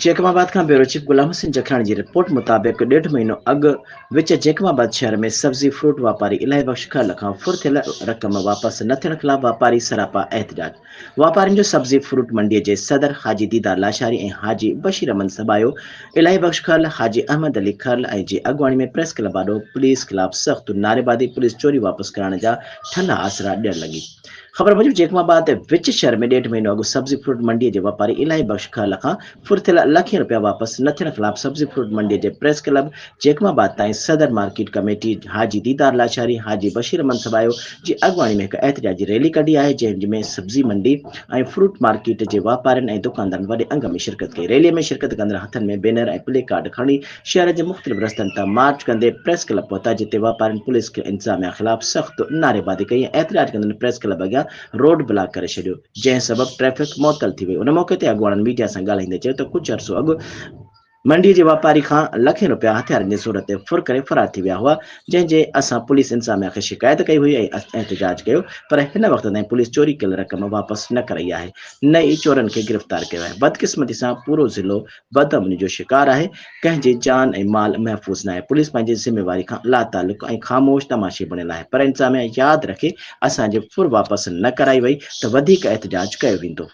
Jacob آباد کان bureau chief Ghulam Hussain Jakhrani جي رپورٽ مطابق ڏيڍ مهينو اڳ وچ جيڪب آباد شهر ۾ سبزي فروٽ واپاري الاهي بخش کهل کان ڦر ٿيل رقم واپس نه ٿيڻ خلاف واپاري سراپا احتجاج واپارين جو سبزي فروٽ منڊي جي صدر حاجي ديدار لاشاري ۽ حاجي بشير احمد سٻايو الاهي بخش کهل حاجي احمد علي کهل ۽ جي اڳواڻي ۾ پريس ڪلب آڏو پوليس خلاف سخت نعريبازي پوليس چوري واپس ڪرائڻ جا ٺلها آسرا ڏيڻ لڳي. خبر موجب جيڪب آباد وچ شهر ۾ ڏيڍ مهينو اڳ سبزي فروٽ منڊي جي واپاري الاهي بخش کهل کان ڦر ٿيل لکين رپيا واپس نه ٿيڻ خلاف سبزي فروٽ منڊي جي پريس ڪلب جيڪب آباد تائين صدر مارڪيٽ ڪميٽي حاجي ديدار لاشاري، حاجي بشير احمد سٻايو جي اڳواڻي ۾ هڪ احتجاجي ريلي ڪڍي آهي جنهن ۾ سبزي منڊي ۽ فروٽ مارڪيٽ جي واپارين ۽ دڪاندارن وڏي انگ ۾ شرڪت ڪئي ريلي ۾ شرڪت ڪندڙ هٿن ۾ بينر ۽ پلي ڪارڊ کڻي شهر جي مختلف رستن تان مارچ ڪندي پريس ڪلب پهتا جتي واپارين پوليس انتظاميا خلاف سخت نعريبازي ڪئي ۽ احتجاج ڪندڙن پريس ڪلب اڳيان روڊ بلاڪ ڪري ڇڏيو جنهن سبب ٽريفڪ معطل ٿي وئي ان موقعي تي اڳواڻن ميڊيا سان ڳالهائيندي چيو ته ڪجهه عرصو اڳ منڊي جي واپاري کان لکين رپيا هٿيارن جي زور تي ڦر ڪري فرار ٿي ويا هئا جنهن جي اسان پوليس انتظاميا کي شڪايت ڪئي هئي ۽ احتجاج ڪيو پر هن وقت تائين پوليس چوري ڪيل رقم واپس نه ڪرائي آهي نه ئي چورن کي گرفتار ڪيو آهي بدقسمتي سان پورو ضلعو بدامني جو شڪار آهي، ڪنهن جي جان ۽ مال محفوظ ناهي، پوليس پنهنجي ذميواري کان لاتعلق ۽ خاموش تماشي بڻيل آهي پر انتظاميا ياد رکي اسان جي ڦر واپس نه ڪرائي وئي ته وڌيڪ احتجاج ڪيو ويندو.